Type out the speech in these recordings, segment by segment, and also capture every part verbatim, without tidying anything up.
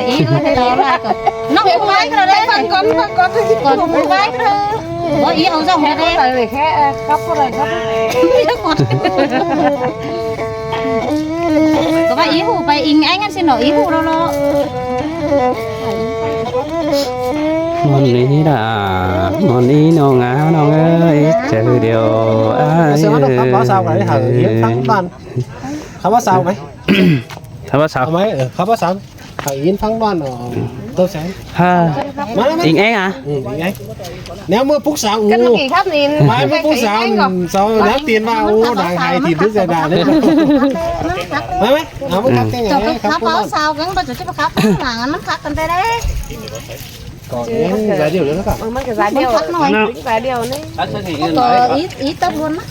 Ih, ơ, thế đó là cậu. Nó không phải cái đấy. Con, con, con. Con không phải cái đấy. Có ý ông dòng cái đấy. Không phải để khe, ờ, khắp có này, khắp. Có phải ý hụ, phải ý anh ăn xin nó ý hụ đâu lo. Món ní đã, món ní nó ngá nó ơi, chờ điều ai. Sao nó khắp báo sao cái hở yến thắng toàn. Khắp báo sao mày? Khắp báo sao? Mày, ờ, khắp báo sao? Hả, in phắng đoàn ở đâu sáng? Ha. Má, má. Ing eng à? Ừ, ing eng. Nếu mà phúc sáng u. Cân nghỉ khắp nhìn. Mai mà phúc sáng sau nếu tiền vào u đang hai thì đứa giờ đà đấy. Má, má. À, mà khắp cái ngày khắp phúc đoàn. Sao cái đó chỉ khắp phúc đoàn, nó khắp cần thế đấy. Có những giải điệu nữa cả. Ừ, mấy cái giải điệu. Khắp nói. Tính giải điệu này. Có ít, ít tớp luôn á.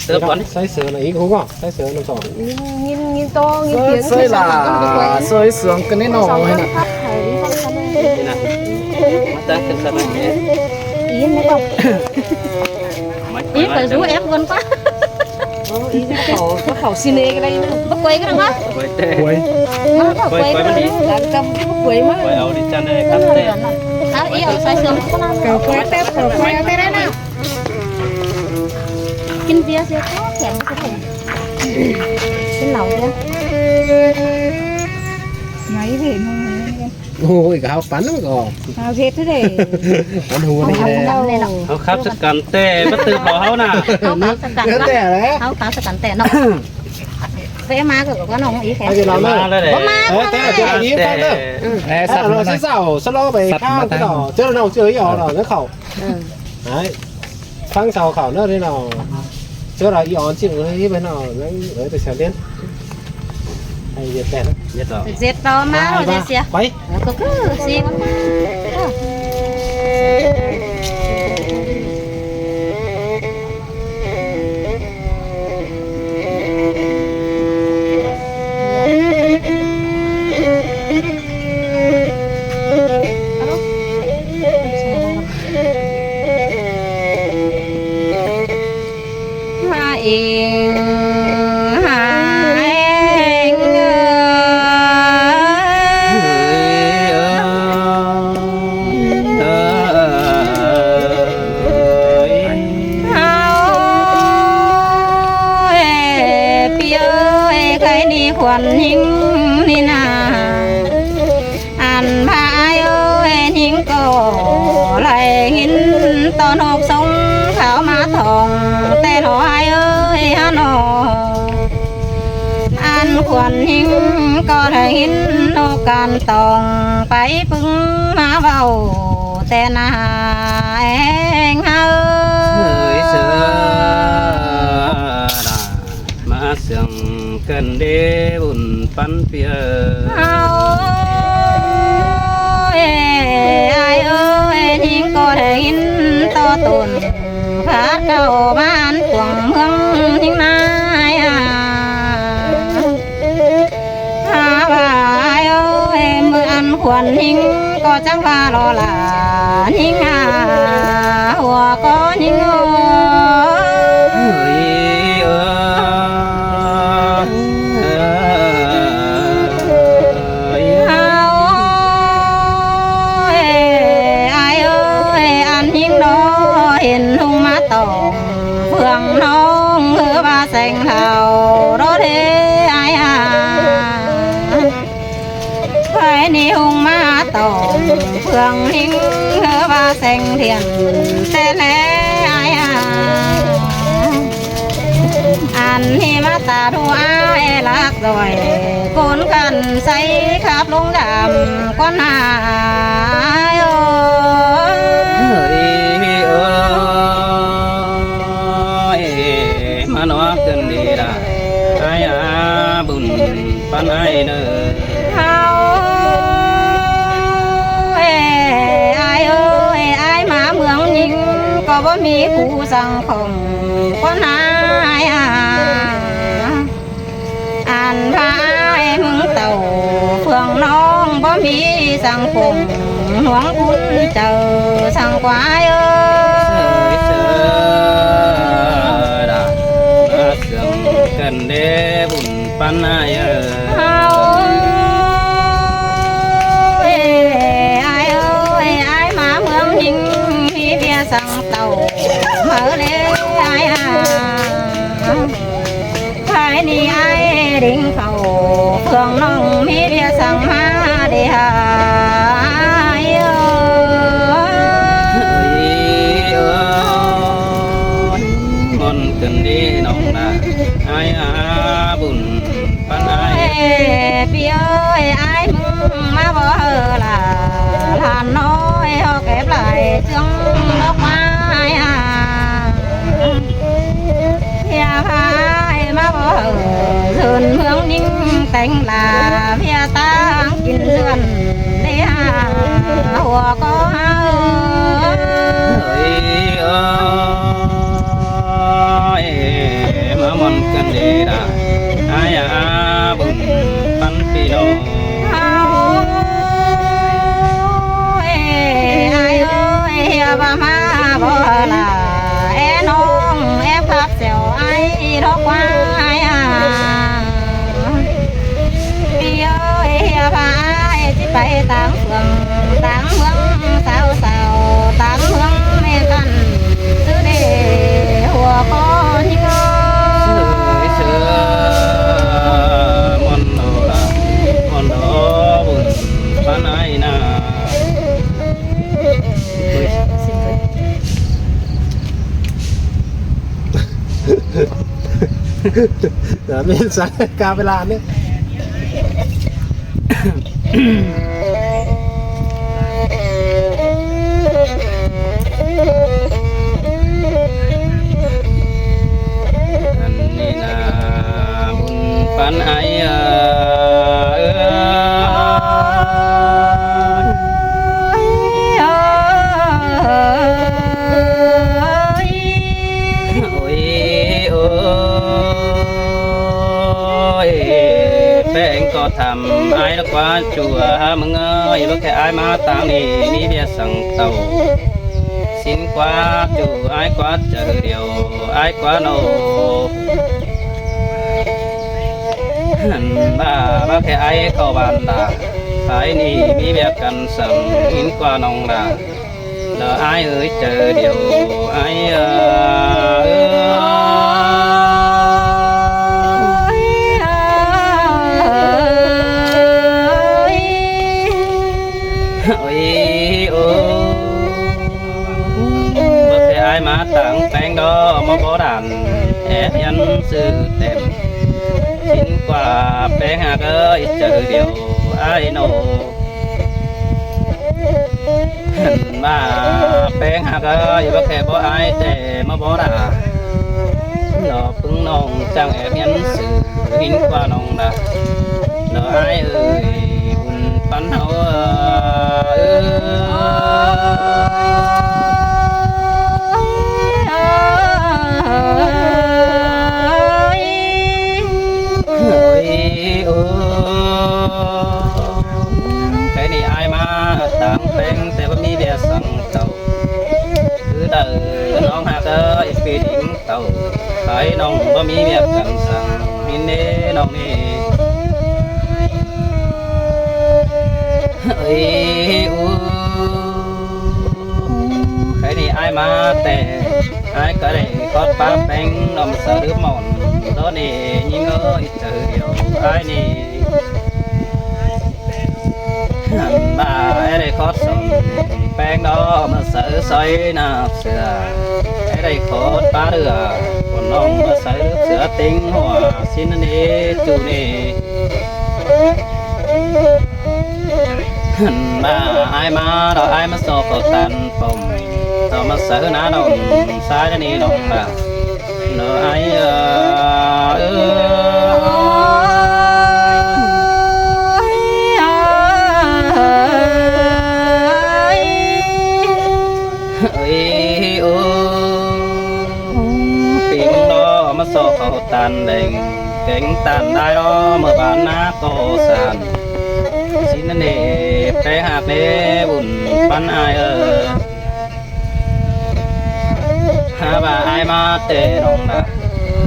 Tớp bắn. Sai sửa là ý không có, sai sửa là sổ. Nhìn, nhìn, nhìn to, nhìn tiếng sới là sới sướng cái này nó hay nè. Ý nó bọc. Ý phải rú ép luôn quá. Ý khẩu, có khẩu xin cái này nữa. Bác quay cái nào bác? Quay. Bác quay cái này. Đang cầm cái bác quay mà. Quay áo đi chăn đây, cắt tê. Cắt ý ở sai sướng. Khẩu quay tép, khẩu quay tép đấy nè. Kinh tế sẽ có kém cái này. Cái lẩu kia. Nói về mông. Ôi, cái háo pắn lắm rồi. Háo hết thế này. Pắn hù này. Háo khắp sự cắn tệ, bất tử bỏ háo nè. Háo khắp sự cắn tệ. Háo khắp sự cắn tệ nó. Thế mà cứ có nông ý thế. Ai cái nào mà. Có mà. Ê, thế là tôi ý phát đó. Ê, sắp nó sẽ xảo, sắp nó về khang cái đó. Chứ nó chưa ý ở đó, nó khẩu. Đấy. Tháng sau khảo nữa thế nào? Chứ là y ón chịu cái bên nào nó ở từ sáng đến. Hay diệt tẹt. Diệt rồi. Diệt to mà, à, diệt xìa. Quay. Có cứ xì con. Ăn phai ơi, nính có lai hín to nộp sống kháo má thòng, tên hỏi ơi hả nọ. Ăn khuôn nính có lai hín nộp can tòng, phải pưng má vào tên à em hả ơi. Má sương cân đế bùn pắn pia. Háo ơi, ai ơi, nính có đe hín to tùn. Khát cầu bán cuồng mương nính nai à. Hả bà ai ơi, mưa ăn khuôn nính có chắc và lo là nính à. Hùa có nính ơi. Ôi, ai ơi, ăn hính đó hiền hùng má tổ, phường nông hứa ba sành hào đó thế ai à. Phải ni hùng má tổ, phường hính hứa ba sành thiện, tên lẽ ai à. Ăn hi má ta đu ai lác rồi, cốn khăn say khắp lúng đàm con ai ơi. Ơi, má nó cần đi đã, ai à bùn pắn ai nơ. Háo ơi, ai ơi, ai má mương nính có bố mi cú sang không con ai à. Ăn phai mưng tàu phường nông bố mi sang phùng nuống cún chầu sang quái ơi. Sới sới đã, sương cần đế bùn pắn ai ơi. Háo ơi, Hảư lê ai a. Khái ꞌnị ai đing khảu, ꞌpưa ꞌnọng ꞌmí ꞌviạk săng ꞌmá đi hả ai ơi. Ôi, ôi, ꞌmuôn căn đi ꞌnọng ꞌnạ, ai a bun ꞌpắn ai. Ê, ꞌpi ơi, ai ꞌmứng ꞌmá bók hảư lả, lả ꞌnọi ꞌhọt ép lai ꞌchương ꞌnọk ꞌmá ai a. ꞌPưa ꞌphạ ai ꞌmá bók hảư, ꞌdớn ꞌmướng ꞌnhính téng lả, ꞌpưa ꞌtáng kin ꞌdớn đi hả hua ꞌcọ hảư. Ôi, ôi, ꞌmá ꞌmuôn căn đi đa, ai a bun ꞌpắn ꞌpi ꞌnọng. Ôi, ai ơi, ꞌhia ꞌva ꞌmá bók hảư lả, é ꞌnọng, é khắp sẻo ai ꞌnọk ꞌmá ai a. ꞌPi ơi, ꞌhia ꞌva ai ꞌchí pay ꞌtáng phường, ꞌtáng ꞌmướng sáo sáo, ꞌtáng ꞌmướng ꞌmẹ căn, ꞌsứ đi hua ꞌcọ ꞌnhính ơi. Sửa, sửa, ꞌmuôn ꞌnọ đa, ꞌmuôn ꞌnọ bun ꞌpắn ai ꞌnạ. Đa ꞌmí săng ca ꞌvê ꞌla ꞌnị. Ăn ꞌnị ꞌnạ bun ꞌpắn ai a. Ôi, ôi, ôi, ꞌpéng ꞌcọ tham ai ꞌlạ ꞌquá ꞌchua ꞌmứng ơi, báu khe ai ꞌmá ꞌtáng ꞌnị ꞌmí ꞌviạk săng tảu. Sín ꞌquá ꞌchu ai ꞌquá chaư điêu, ai ꞌquá ꞌnọ. Ăn ꞌva, báu khe ai khảu ꞌván đa, ai ꞌnị ꞌmí ꞌviạk căn săng, ꞌhịn ꞌquá ꞌnọng đa. Lỏ ai ơi, chaư điêu ai a. Ôi, ôi. Báu khe ai ꞌmá ꞌtáng ꞌpéng đó, ꞌmá bók đan, ép ꞌnhắng ꞌsứ tẻm. Sín ꞌquá ꞌpéng ꞌhặc ơi, chaư điêu ai ꞌnọ. Ăn ꞌva ꞌpéng ꞌhặc ơi, báu khe bók ai ꞌtẹ ꞌmá bók đa. Lỏ ꞌpứng ꞌnọng chắng ép ꞌnhắng ꞌsứ, ꞌhịn ꞌquá ꞌnọng đa. Lỏ ai ơi, bun ꞌpắn hảư ơi. Ôi, ôi. Khay ꞌnị ai ꞌmá ꞌtáng ꞌpéng ꞌtẹ báu ꞌmí ꞌviạk săng tảu. Cứ đaư ꞌnọng ꞌhặc ơi, ꞌpi đing tảu. Khay ꞌnọng báu ꞌmí ꞌviạk căn săng, ꞌnị ꞌnị ꞌnọng ꞌnị. Ơi, u. Khay ꞌnị ai ꞌmá ꞌtẹ, ai ꞌcọ đảy khót ꞌpá ꞌpéng ꞌnọng ꞌmá saư đứp mỏn. Đó ꞌnị ꞌnhính ơi, chaư điêu ai ꞌnị. Ăn ꞌva é đảy khót son ꞌpéng đó ꞌmá saư ꞌsội ꞌnạp sửa. É đảy khót ꞌpá đưa, ꞌcốn ꞌnọng ꞌmá saư sửa ꞌtếng hua sín ꞌnị ꞌchu ꞌnị. Ăn ꞌva ai ꞌmá đó ai ꞌmá so khảu ꞌtan pom. Đó ꞌmá saư ꞌnạ ꞌnọng sai ꞌnị ꞌnọng đa. Nó ai ơ, ơ, ơi, ơi, ơi, ơi, pi ꞌmứng đó ꞌmá so khảu ꞌtan đeng, kéng ꞌtan đai đó ꞌmá bản ꞌná ꞌcọ san. Sín ꞌnị, ꞌpéng ꞌhặc ꞌnị bun ꞌpắn ai ơ. Ha, ꞌva ai ꞌmá ꞌtẹ ꞌnọng đa.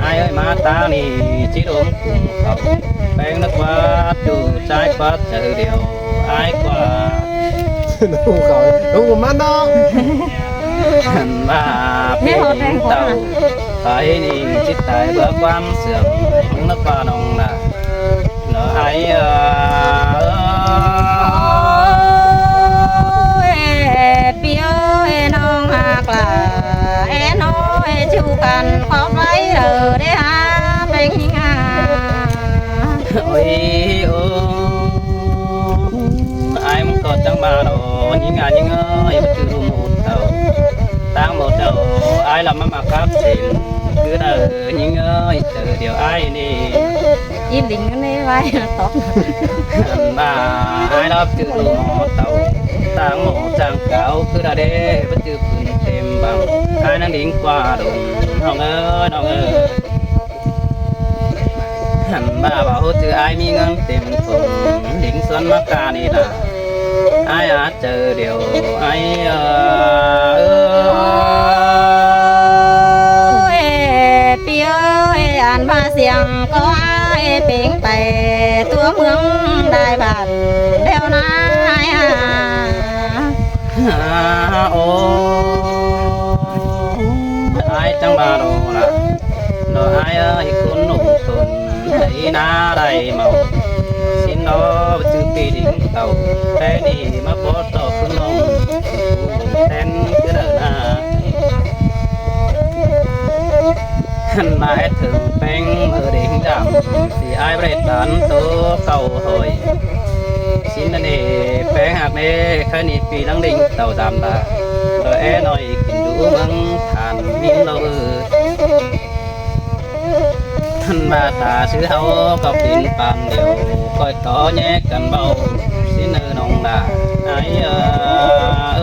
Ai ơi, ꞌmá ꞌtáng ꞌnị ꞌchí đôm cung khảu. ꞌPéng ꞌnớ ꞌquá ꞌchu, ꞌchái ꞌquá chaư điêu. Ai ꞌquá. Đôm cung khảu, đôm cung ꞌmắn đó. ꞌMá ꞌpi ꞌnịnh tảu, ꞌpi ꞌnịnh ꞌchí tai báu ꞌquám sương, ꞌmứng ꞌnớ ꞌpa ꞌnọng ꞌnạ. Nó ai ơ, ơ, ꞌpi ơi, ꞌnọng ꞌhặc lả, é ꞌnọi ꞌchu căn khóp ꞌvạy lỏ đé hák ꞌpéng ꞌnhính a. Ôi, ôi. Ai ꞌmứng ꞌcọ chắng ꞌmá ꞌnọ, ꞌnhính a ꞌnhính ơi, báu ꞌchư ꞌlụk ꞌmột tảu. ꞌTáng ꞌmột tảu, ai lăm ꞌmá ꞌmặc cắp sên. Cứ đaư ꞌnhính ơi, chaư điêu ai ꞌnị. Ín đin ꞌnị ꞌvạy tóp. ꞌMá ai lăm ꞌchư ꞌlụk ꞌmột tảu. ꞌTáng ꞌmột chắng cáo, cứ đaư đé, báu ꞌchư pưn têm băng. Ai ꞌnăng đin ꞌquá đôn, ꞌnọng ơi, ꞌnọng ơi. ꞌMá báu ꞌhụ ꞌchư ai ꞌmí ꞌngớn têm thùng, đin ꞌsuôn ꞌmá ca ꞌnị ꞌnạ. Ai a chaư điêu, ai ơ, ơ. Ôi, ꞌpi ơi, ăn ꞌmá siêng ꞌcọ ai ꞌpéng pay tua ꞌmướng Đài Bắc ꞌlẹo ꞌnạ ai a. Ô, ai chắng ꞌmá ꞌnọ ꞌnạ. Nó ai ơ, ꞌhịt ꞌcốn nông thôn, ꞌhạy ꞌná đảy ꞌmạo. ꞌSịn ꞌnọ báu ꞌchư ꞌpi đin tảu, ꞌtẹ ꞌnị ꞌmá bók ꞌtọ ꞌcốn nông, ꞌtẹn cứ đaư ꞌnạ. Hăn ꞌmá é thửng ꞌpéng ꞌmự đin dăm, ꞌsị ai báu đảy tán tô cáu hỏi. ꞌSịn ꞌnặn ꞌnị, ꞌpéng ꞌhặc ꞌnị, ꞌkhạy ꞌnị ꞌpi ꞌnăng đin tảu dăm đa. Lỏ é ꞌnọi kin dú ꞌmướng than ꞌmí ꞌlọ ư. Hăn ꞌmá ta ꞌsứ ꞌháu ꞌcọ pên păn điêu, ꞌcoi tó ꞌnhé căn báu, ꞌsịn ꞌnưng ꞌnọng đa. Ai ơ, ơ.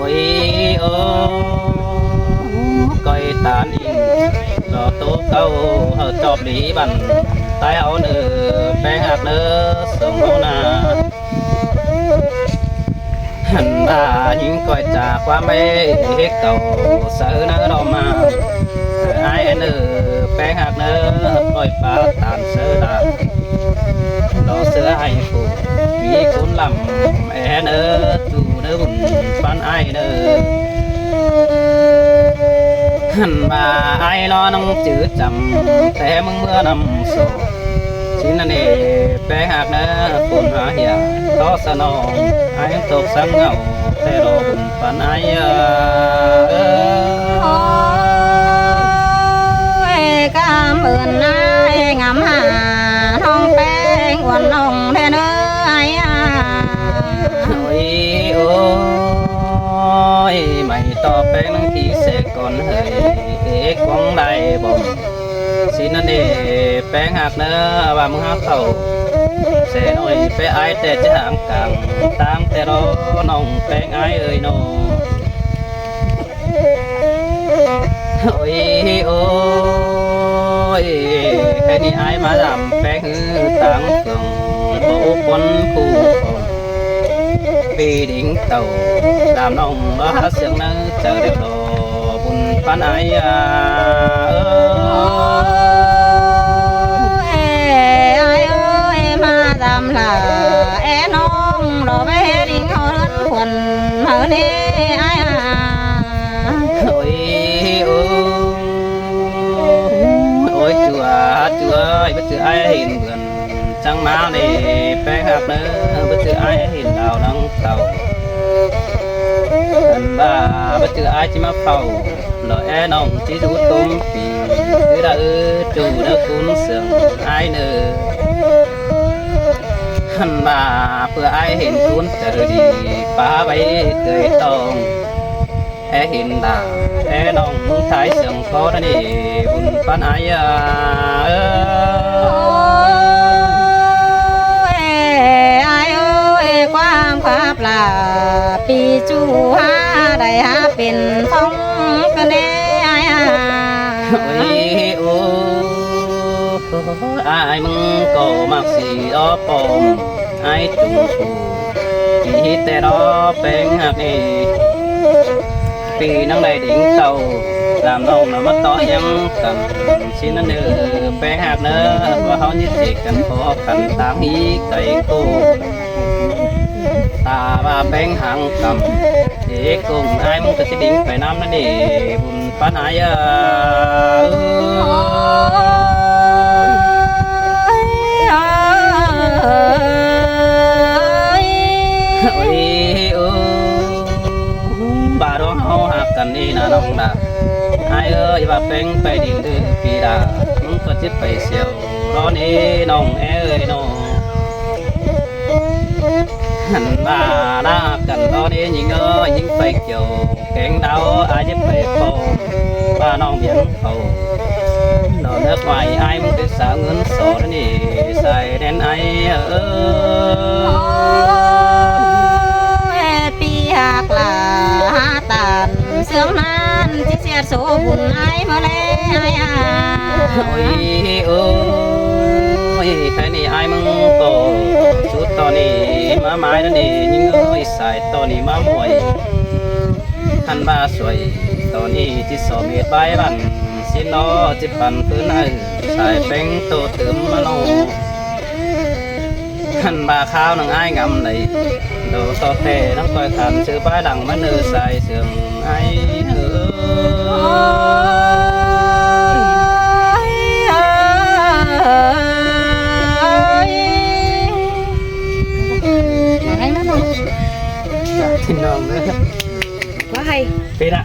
Ôi, ôi, ꞌcoi tán inh, lỏ tô cáu hảư ꞌchọp đi băn, tai ꞌháu ꞌnớ, ꞌpéng ꞌhặc ꞌnớ, sông ꞌháu ꞌnạ. Hăn ꞌmá ꞌnhính ꞌcoi chả ꞌquám ê, hếc cáu sáư ꞌnớ ꞌnọ ꞌmá. Ai ên ơ, ꞌpéng ꞌhặc ꞌnớ, ꞌcoi pá tản sáư đa. Lỏ sáư ai phủ, ꞌmí ꞌcốn lăm, ên ơ, ꞌchu ꞌnớ bun ꞌpắn ai ꞌnớ. Hăn ꞌmá ai lo ꞌnọng chứ chăm, té ꞌmứng ꞌmứa năm sổ. ꞌSịn ꞌnặn ê, ꞌpéng ꞌhặc ꞌnớ, phôn hả hiả, tó sa ꞌnọng, ai tốc sáng ngảu, té lo bun ꞌpắn ai ơ. Ôi, cảm ơn ai ngắm hà, ꞌnọng ꞌpéng uôn ꞌnọng đen ơ ai a. Ôi, ôi, ꞌmạy tó ꞌpéng ꞌnăng thi sẻ con hơi, ê quăng đai bom. ꞌSịn ꞌnặn ê, ꞌpéng ꞌhặc ꞌnớ, ꞌva ꞌmứng hák khảu. Sẻ ꞌnọi ꞌpéng ai té ꞌchớ háng cang, ꞌtáng té ꞌló ꞌnọng ꞌpéng ai ơi ꞌnọ. Ôi, ôi, ꞌkhạy ꞌnị ai ꞌmá dăm ꞌpéng ꞌhứ ꞌtáng phường, báu ꞌcốn khu khong. ꞌPi đin tảu, dăm ꞌnọng báu hák sương ꞌnớ, chaư điêu đỏ, bun ꞌpắn ai a. Ơ. Ôi, ai ơi, ꞌmá dăm lả, é ꞌnọng, đỏ bé đin ꞌháu ꞌhướn khuôn, hảư ꞌnị ai a. Ôi, ôi, ôi, ꞌchu a, ꞌchu a, báu ꞌchư ai hên bươn, chắng ꞌmá ꞌnị, ꞌpéng ꞌhặc ꞌnớ, báu ꞌchư ai hên đao ꞌnăng tảu. Ăn ꞌva báu ꞌchư ai ꞌchí ꞌmá pháu, lỏ é ꞌnọng ꞌchí dú tôm pi, ꞌchư đa ư, ꞌchu ꞌnớ ꞌcốn sương ai ꞌnớ. Ăn ꞌva ꞌpưa ai hên ꞌcốn chaư đi, pá ꞌvạy tươi tong. É hên đa, é ꞌnọng ꞌmướng Thái sương ꞌcọ ꞌnị, bun ꞌpắn ai a. Ôi, ai ơi, ꞌquám khắp lả, pi ꞌchu hả, đảy hả pên phong ꞌcọ ꞌnị ai a. Ôi, ôi, ai ꞌmướng ꞌcọ ꞌmặc ꞌsị ók pom, ai ꞌchu phủ, pi hít té ꞌnọ ꞌpéng ꞌhặc ꞌnị. ꞌPi ꞌnăng đảy đing tảu, ꞌlam ꞌnọng ꞌnọ ꞌmá tó ꞌhiếng căn, ꞌsịn ꞌnặn ꞌnớ, ꞌpéng ꞌhặc ꞌnớ, ꞌva ꞌháu ꞌnhá ꞌchí căn ꞌcọ căn táng ꞌhí cay ꞌcộ. Ta ꞌva ꞌpéng hang căm, ê ꞌcốn ải ꞌmứng ꞌcọ ꞌchí đing pay ꞌnặm ꞌnặn ê, bun ꞌpắn ải ꞌa. Ôi, ôi, ôi. ꞌVa ꞌlống ꞌháu ꞌhặc căn ꞌnị ꞌna ꞌnọng ꞌna. Ải ơi, ꞌva ꞌpéng pay đing đé ꞌpi đa, ꞌmứng ꞌcọ ꞌchí pay siêu. ꞌLo ꞌnị ꞌnọng ê ơi ꞌnọ. ꞌHặn ꞌva ꞌna căn ꞌlo ꞌnị ꞌnhính ơi, ꞌnhính pay kiẻo kéng đao, ải ꞌchí pay pom, ꞌva ꞌnọng miến khảu. ꞌNo ꞌnớ ꞌquái ải ꞌmứng ꞌcọ sa ꞌngớn so ꞌnị, sai ꞌnén ải ơi. Ôi, ꞌpi ꞌhặc ꞌla hák tản ꞌsướng ꞌnặn, ꞌchí ꞌsiệt số bun ải ꞌmá ꞌlé ải ꞌa. Ôi, ôi, ꞌkhạy ꞌnị ải ꞌmứng ꞌcọ sút ꞌto ꞌnị ꞌmá mai ꞌnặn ꞌnị, ꞌnhính ơi, sai ꞌto ꞌnị ꞌmá muối. ꞌHặn ꞌva suối ꞌto ꞌnị ꞌchí so mết bái ꞌvặn, ꞌsịn ꞌnọ ꞌchí păn ꞌpứng ải, sai ꞌpéng ꞌto tứm ꞌmá ꞌnọ. ꞌHặn ꞌva kháo ꞌnưng ải ngắm đảy, đổ ꞌto ꞌtẹ ꞌnăng ꞌcoi căn sư bái lăng ꞌmá ꞌnớ sai sương ải ơi. Ôi, ôi. Ôi. Dạ, thì nó nữa. Quá hay. Pên ꞌnạ.